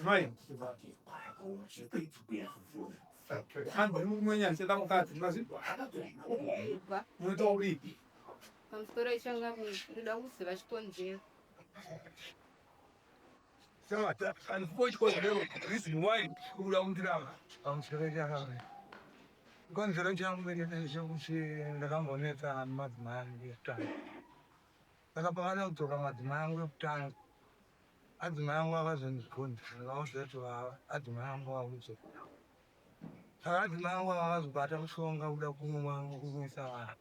Mai. Hanzi mukumenya cheta mukadzi mazvinzwa. Munoita uripi? Pamusoro ichangamire ndoda kuziva chikonzero. Saka andipo chikonzero reason why kuda kundiramba. Pamusoro ichangamire. Chikonzero changu ndechekuti ndakambonetsa madzimai angu ekutanga. Saka pakada kudzoka madzimai angu ekutanga, adzimai angu akazondibvunza ndikaudza kuti adzimai angu akudzoka. Saka adzimai angu akazobata mushonga kuda kumwisa vanhu.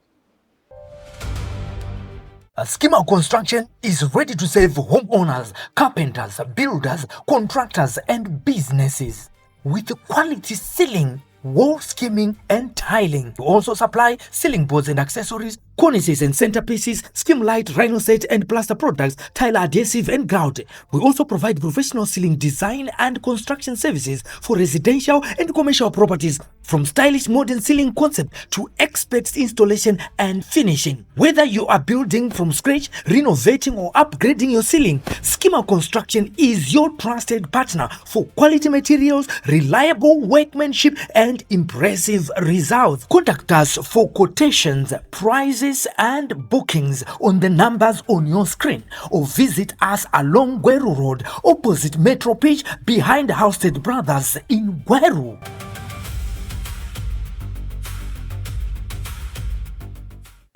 Schema Construction is ready to serve homeowners, carpenters, builders, contractors, and businesses with quality ceiling, wall skimming, and tiling. We also supply ceiling boards and accessories, cornices and centerpieces, Skimlite, rhino set, and plaster products, tile adhesive, and grout. We also provide professional ceiling design and construction services for residential and commercial properties, from stylish modern ceiling concept to expert installation and finishing. Whether you are building from scratch, renovating, or upgrading your ceiling, Schema Construction is your trusted partner for quality materials, reliable workmanship, and impressive results. Contact us for quotations, prices, and bookings on the numbers on your screen or visit us along Gweru Road, opposite Metro Pitch, behind Housted Brothers in Gweru.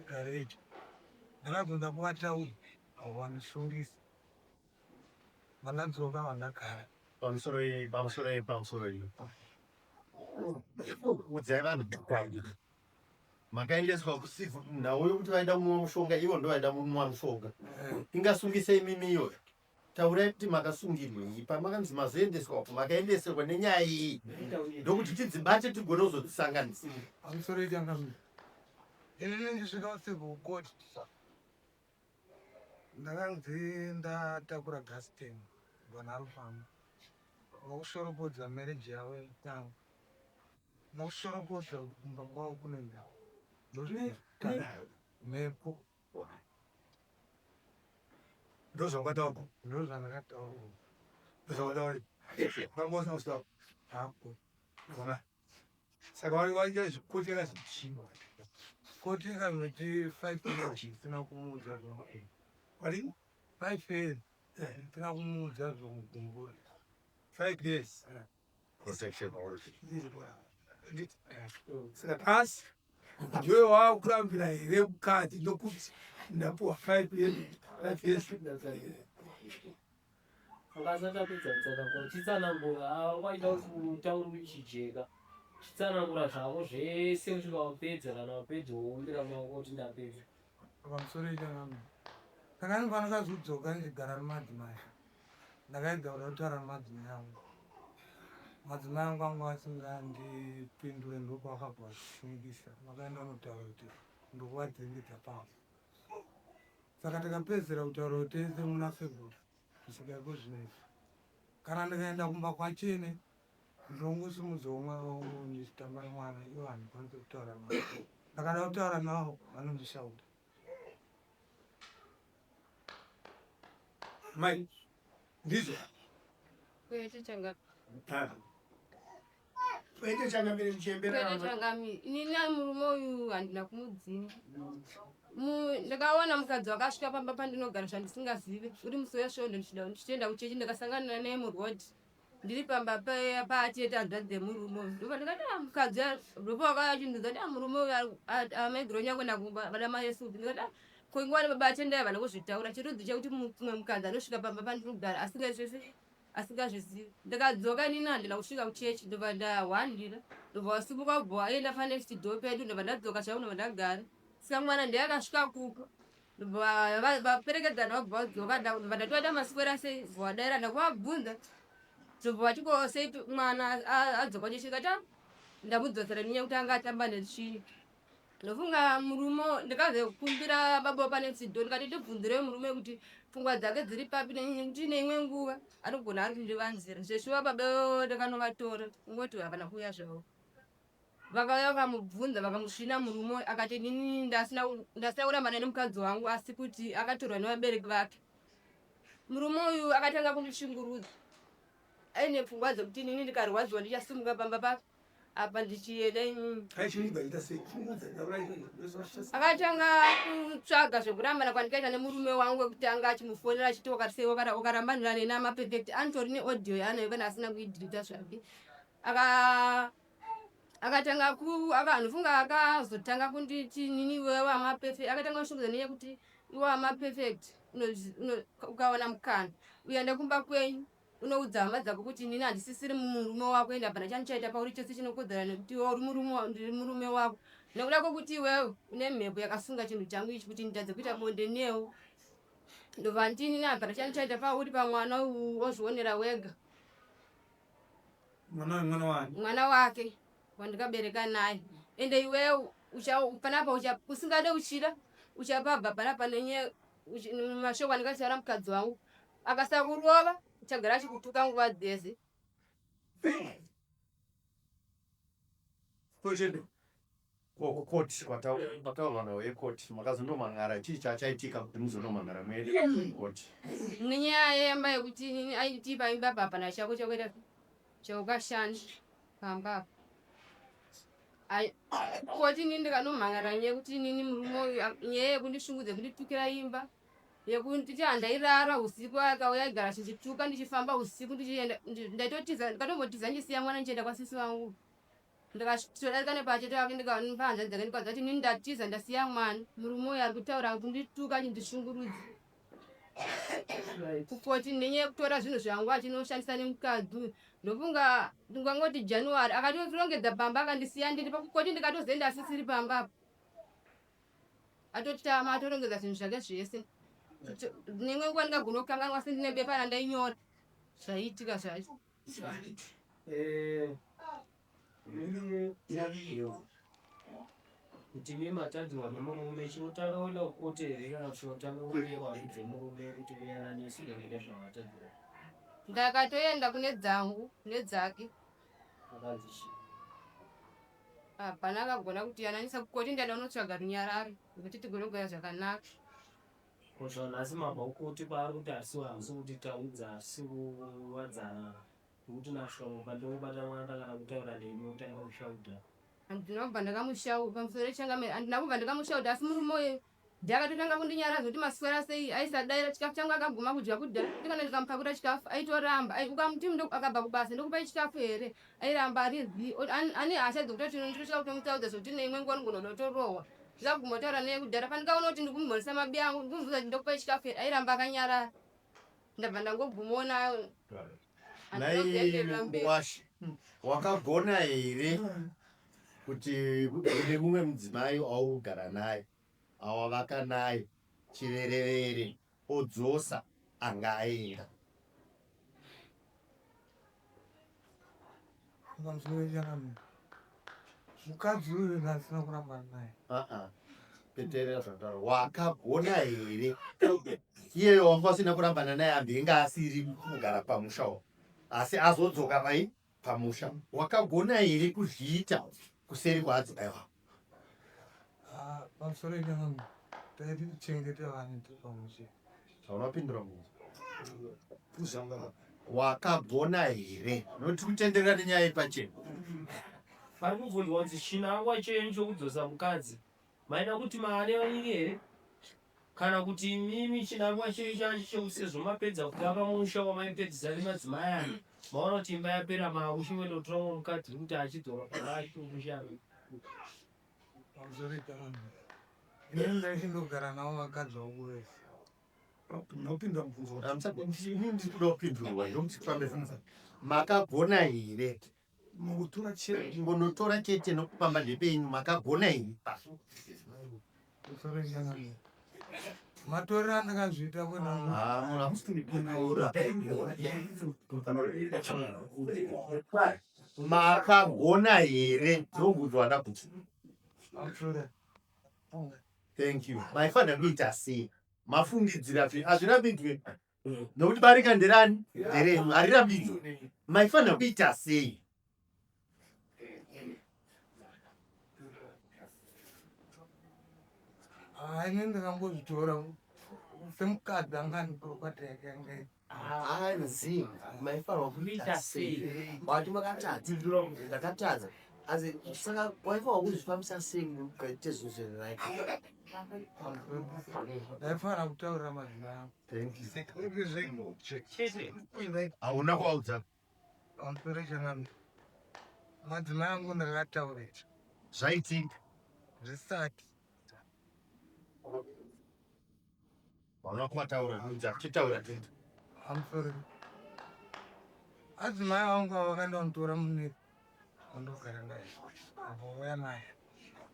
Gareji. Ndakabvunza kuvatauri vanisungisa. Vandadzoka vandagara. Pamusoro iyi, pamusoro iyi, pamusoro iyi. Udzai vanhu chokwadi. Makaendeswa kusifu nhau yokuti vaida kunwa mushonga ivo ndo vaida kunwa mushonga. Ingasungise imimi iyoyo. Taurai kuti makasungirwei pamakanzi mazoendeswa uko makaendeserwa nenyaya iyi ndokuti tidzibate tigone kuzodzisanganisa. Pamusoro iyi changamire. Inini ndisvika usiku kukoti. Ndakanzi ndatakura gas tank gona rufamba. Nokushoropodza marriage yavo yekutanga. Nokushoropodza kuti kumba kwavo kune nhau. Ndozvakataura mhepo. Ndozvawakataura. Ndozvandakataura. Ndozvawakataura. Vangosina kusvika Hapo. Ona. Saka vari vaita zvekotera zvichii. Kotera zvoti 5 years ndisina kumuudza zvomugumbura. Vari 5 years ndisina kumuudza zvomugumbura. 5 years. Protection order. Saka pasi ndiwe wakurambira here mukadzi nokuti ndapuwa 5 years 5 years. Akasati apedza kutsanangura, chitsanangura waida kuti utaure uchijeka. Chitsanangura zvako zvese kusvika wapedza kana wapedza woumbira maoko kuti ndapedza. Pamusoro ichangamire. Saka ndinofanira kuzodzoka ndichigara nemadzimai. Ndakaedza kuda kutaura nemadzimai angu. Madzimai angu anga asingandipindure ndopavakabva vachisungisa. Vakaenda kunotaura kuti ndokuvadzingidza pamba. Saka takapedzisira kutaura kuti tese muna February kusvika iko zvino izvi. Kana ndikaenda kumba kwachene ndinongosimudza umwe ndichitamba nemwana ivo handikwanisi kutaura navo. Ndakada kutaura navo vanondishauta. Mai ndizvo Kwete changamire. Kwete changamire muchembera. Kwete changamire. Inini murume uyu handina kumudzinga. Ndakaona mukadzi wakasvika pamba pandinogara zvandisingazive. Uri musi wesvondo ndichitoenda kuchechi ndakasangana naye muroad. Ndiri pamba paatete hanzvadzi dzemurume uyu. Ndobva ndikati ah mukadzi ndopa wakauya achindiudza kuti ah murume uyu amaiguru wenyu akuenda kumba vada mari yesuti. Ndikati ah ko ingwani baba atendai havana kuzvitaura chirudzi chekuti mumwe mukadzi anosvika pamba pandinogara asingazvizivi asingazvizivi. Ndikadzoka inini handina kusvika kuchechi ndobva ndahwandira ndobva wasimuka ubva waenda panext door pedu ndobva ndadzoka zvangu ndobva ndagara. Saka mwana ndiye akasvika kupa ndobva vaperekedzana vabva vadzoka ndobva ndatoita maswera sei bva vadaira ndakuvabvunza ndobva vati sei mwana adzoka chechi ndikati ah ndamudzosera nenyaya yekuti anga atamba netsvina. Ndofunga murume ndakazokumbira baba pane sido ndikati ndibvunzirei murume kuti pfungwa dzake dziri papi nekuti neimwe nguva anogona ari kundivanzira zveshuwa baba ndakanovatora kungoti havana kuuya zvavo vakauya vakamubvunza vakamusvina murume akati inini ndasina kurambana nemukadzi wangu asi kuti akatorwa nevabereki vake. Murume uyu akatanga kundishungurudza aine pfungwa dzekuti inini ndikarwadziwa ndichasimuka pamba pake apa ndichienda inini. Akatanga kutsvaga zvekurambana kwandikaita nemurume wangu wekutanga achimufonera achiti wakarisei wakarambanira neni amapefect anotori neaudio yaanayo kana asina kuidhirita zvake. Aka akatanga ku akanofunga akazotanga kunditi nini iwewe amaperfect akatanga kushungudza nenyaya yekuti iwe amaperfect ukawana mukana uende kumba kwenyu unoudza hama dzako kuti inini handisisiri murume wako ende hapana chandichaita pauri chese chinokodzera nekuti iwe uri murume ndiri murume wako nekuda kwekuti iwewe une mhepo yakasunga chinhu changu ichi kuti nditadze kuita bonde newe ndobva nditi inini hapana chandichaita pauri pamwana uyu wozvionera wega mwana mwana wani mwana wake wandikabereka naye ende iwewe panapa usingade uchida uchapabva panapa nenye mashoko andikataura mukadzi wangu akasakurova uchagara achikutuka nguva dzese Koti kwataurwa nawo yekoti makazondomhan'ara chii chachaitika kuti muzonomhan'ara muende koti nenyaya yemba yekuti aiti paimba apa hapana chako chakuita chaukashanda pamba apa koti ini ndikanomhan'ara nyaya yekuti inini murume uyu nyaya yekundishungudza yekunditukira imba yekunditi handairara usiku akauya aigara achindituka ndichifamba usiku ndichienda ndaitotiza ndikatombotiza ndichisiya mwana ndichienda kwasisi vangu Ndakatodarika nepatete vake ndikamupa hanzvadzi dzake ndikaudza kuti inini ndatiza ndasiya mwana murume uyu ari kutaura kundituka achindishungurudza kukoti nenyaya yekutora zvinhu zvangu achinoshandisa nemukadzi uyu ndofunga ndingangoti January akatorongedza pamba akandisiya ndiri pakukoti ndikatozoenda asisiri pamba apa atotama atorongedza zvinhu zvake zvese neimwe nguva ndingagona kukanganwa sendine bepa randainyora zvaiitika zvacho Eh, kuti imi matadzirwa nemurume chinotanga kuenda kukote here kana kuti chinotanga kuenda varidzi vemurume kuti muyananise nezvamatadzirwa? Ndakatoenda kune dzangu nedzake. Akanzi chii? Hapana akagona kutiyananisa kukoti ndaida kunotsvaga runyararo rwekuti tigone kugara zvakanaka. Ko zvanhasi mabva kukoti kwaari kuti hasi hamusi kutitaudza hasi kuwadzana nekuti nasvika mumba ndongobata mwana kana kutaura nemi otanga kushauta. Handina kubva ndakamushauta pamusoro changamire handina kubva ndakamushauta asi murume uyu ndiye akatotanga kundinyaradza kuti maswera sei aisadaira chikafu changu akaguma kudya kudhara kuti kana ndikamupakura chikafu aitoramba ukamuti akabva kubasa ndokupai chikafu here airamba ari zii ane hasha dzekutoti ndototya kutomutaudza zvekuti neimwe nguva anogona kutorohwa ndikaguma kutaura naye kudhara pandikaona kuti ndikumumhoresa mabi angu ndikumubvunza kuti ndokupai chikafu here airamba akanyarara ndabva ndangobvumaona Nhai Washe, wakagona here kuti une mumwe mudzimai waugara naye awavaka naye chiverevere odzosa anga aenda? Mukadzi uyu ndasina kurambana naye. Uh-uh. Teerera zvandataura. Wakagona here iyeyo wanga usina kurambana naye ambenge asiri kugara pamusha uwo asi azodzoka pai pamusha wakagona here kuzviita kuseri kwaadzimai wako? Ah, pamusoro ikangu taiti tichengete vana tiri pamusha. Hauna kupindura mubvunzo. Wakagona here? Nokuti kutenderera nenyaya iri pachena. Pari kubvunzwa kunzi chinangwa chenyu chokudzosa mukadzi maida kuti maane vaviri here kana kuti imimi chinangwa chenyu chacho chekuti sezvo mapedza kutanga musha wamaipedzisa nemadzimai aya maona kuti imba yapera maakuchingoenda kutora mumwe mukadzi kuti achidzoka pamba achitomusha Pamusoro ikangu inini ndaichindogara navo vakadzi vangu vese. Unopindura mubvunzo. Ini ndiri kuda kupindurwa ndokuti tifambe Makagona here? Mungotora chete. Kungonotora chete nokufamba ndepenyu makagona here? Pamusoro ikangu matorero andakazviita kuenda Makagona here? Ndobvunzo wandabvunza. Pamusoro Thank you. Maifanira kuita sei? Mafungidzira zve hazvirambidzwe nokuti barika nderani nderenyu harirambidzwe. Maifanira kuita sei? Ah, ini ndakangozvitora Semukadzi anga ane property yake yanga iri. Hanzi maifanirwa kuita sei? Wati makatadza, ndakatadza. Hanzi saka waifanirwa kuzvifambisa sei ukaite zvinhu zviri right? Ndaifanira kutaurira madzimai angu. Chete. Hauna kuvaudza. Pamusoro changamire. Madzimai angu ndakataurira. Zvaitika. Zvisati. Hauna kuvataura udza chitaura tete. Pamusoro. Adzimai vangu ava vakandonitora muneri wandogara naye. Ambouya naye.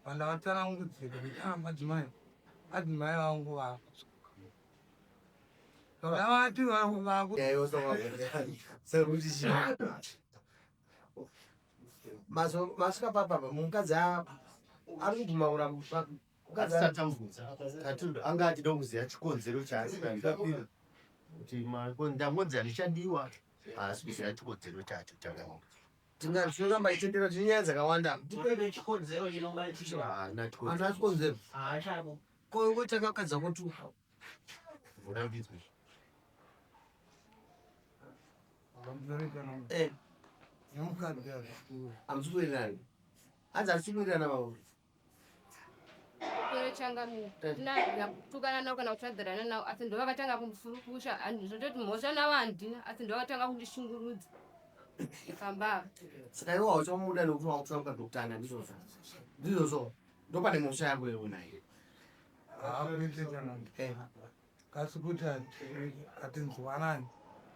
Pandavatsanangudzira kuti ah madzimai, adzimai vangu vaakudzoka. Ndavati vaku Masvika papapa mukadzi ari kubvuma kuramba mukadzi Asati amubvunza tati anga achida kuziva chikonzero chaasina kuti ndangonzi handichadiwa haasi kuziva chikonzero chacho chakaoma. Tinoramba ichitendera tine nyaya dzakawanda. Tipe chikonzero chinobatiwa. Haana chikonzero. Haana chikonzero. Haachako. Ko ngotanga kukadza kotu. Urambidzwe. Pamusoro changamire. Eh, Nemukadzi azvikuru. hamusi kuwirirana. Hanzi hatisi kuwirirana baba. Kure changamire. Ndina kutukana navo kana kutsvagirana navo asi ndovakatanga kundifurufusha zvototi mhosva navo handina asi ndovakatanga kundishungurudza pamba apa. Saka iwe hauchamuda nekuti wakutora mukadzi wekutanga ndizvozvo. Ndizvozvo. Ndopane mhosva yako iwe naye. Haakuite changamire. Eh. Kasi kuti hatinzwanani.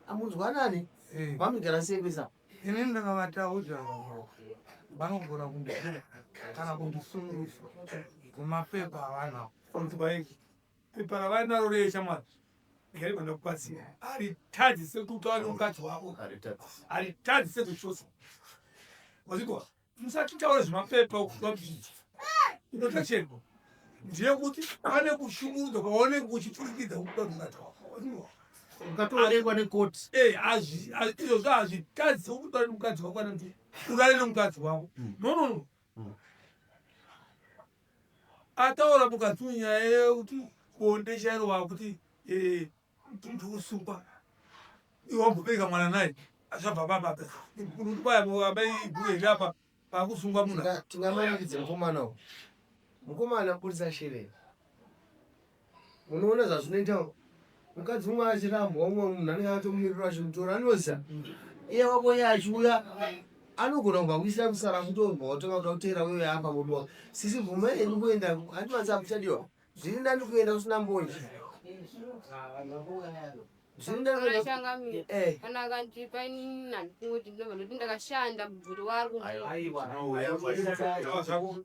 Amunzwanani? Eh. Vanogara sei pesa? Ini ndakavataudza vanogona kundisunga kana kundisungisa nemapepa avanawo. Pepa ravainaro reshamwari ndikari ndakubatsira haritadzi sekutaura nemukadzi wako haritadzi sezvochose wazvigwa musatitaure zvemapepa protection ndeyekuti pane kushungurudzwa kwaonenge kuchiturikidza kuda mukadzi wako wazvigwa Ukatoonekwa nekoti. Eh, izvozvo hazvitadzi kutaura nemukadzi wako kana kuti urare nemukadzi wako no no no ataura mukadzi uyu nyaya yekuti bonde chairo wakuti ndikusungwa iwe wambobereka mwana naye zvabva papa unobaya amai bhuye apa pakusungwa munhu Tingamanikidze mukomana uyu. Mukomana buritsa shereni. Munoona zvazvinoita mukadzi umwe achirambwa umwe munhu anenge akatomumirira achimutora anoziva iye wako iye achiuya anogona kubva kuisira kusara mutorwa wotanga kuda kuteera uyo yaapa mudiwa sisi bvumai henyu kuenda handi manzi hamuchadiwa zviri nani kuenda usina mbonje zviri nani Kana kuenda changamire. Eh. Kana akandipa inini handikungoti ndinobva ndoti ndakashanda mubvuri wari kundipa. Zvako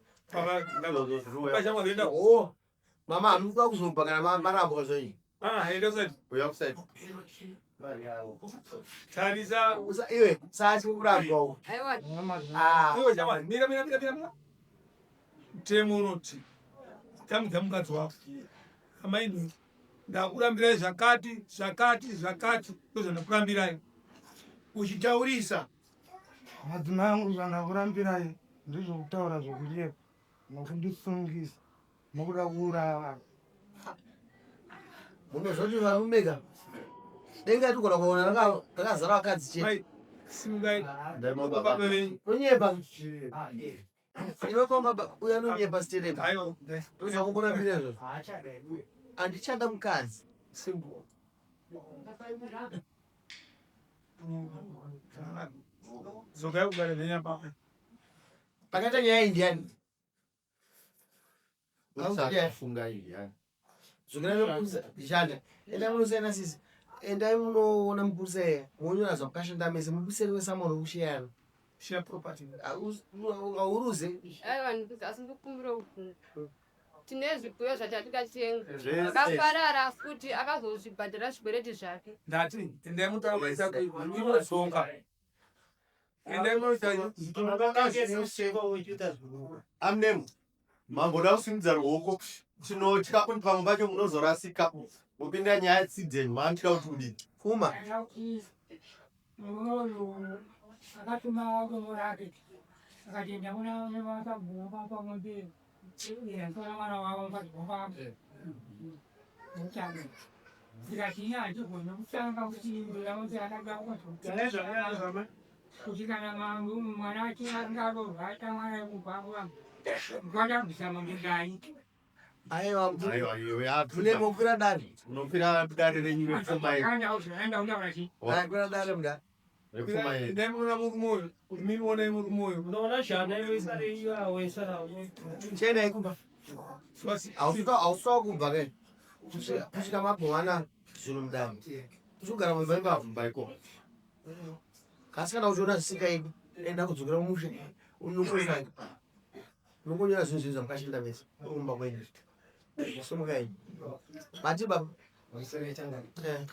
pachamwari enda Oh, mama hamukuda kuzobva kana marambwa zvoi ah enda usati Uya kuside. tarisa iwe usatye kurambwa uko Aiwa Ah, iwe shamwari mira mira mira mira mira mutemo unoti tambudza mukadzi wako amaini ndakurambirai zvakati zvakati zvakati ndozvandakurambirai uchitaurisa Madzimai angu zvandakurambirai ndezvokutaura zvokunyepa nokundisungisa nokuda kuuraya vanhu. Munozoti varume ka denga tigona kuona rakazara vakadzi chete. Mai simukai Ndai baba baba. venyu. Unonyepa. Iwe kwa baba uyo anonyepa stereki. Aiwa Ndozvakukurambira izvozvo. Handichada mukadzi. simple dzokai kugara venyu apa Pakaita nyaya iyi ndiani? Usafunga iyi yani. Dzokera mupurisa shanda. Endai munosaina sisi. Endai munoona mupurisa iye. Monyora zvakashanda mese mupuseri wesamoro kusheyana. Share property. Auruze. Aiwa ndikuti asi ndikukumbira kubvunza. Tine zvipfuyo zvatatikatenga. Zvese. Akaparara futi akazozvibhadhara zvikwereti zvake. Ndati endai mutaura kuisa endai munoita Amnemu. Mamboda kusimudza ruoko. Tinotya kuti pamwe pacho munozorasika. Mupinda nyaya tsidzenyu maanotya kuti udii. Fuma. Murume uyu akatuma dombo rake akati enda kuna nevakabhuka pamwe tora mwana wavo mukadzi wako muchando. Ndikati ini handigoni kutanga kuti ndoda kuti akada kuti kana mwana wacho angaroorwa aita mwana wekubva mukada kubvisa mombe ngani. Aiwa, Aiwa, iwe yapi. mune mokwira dare. Unokwira dare renyu repfuma iyi. Akaenda kuzoenda kutaura chii? Kwira dare mudare. Repfuma iyi. Ndaimuona murume uyu, kuti mimi onai murume uyu. Unoona zhana iwe isare iwawe isara. Chiendai kumba. Hausuka kubva ke. Kusvika mabhowana zvinhu mudare. Uchigara mumba ipapo. Mumba ikoko. Kasi kana uchiona zvisingaidi, enda kudzokera kumusha. Unongonyora. Unongonyora zvinhu zvinhu zvamukashinda mese. Kumba kwenyu. Simukai. Mati baba. Eh.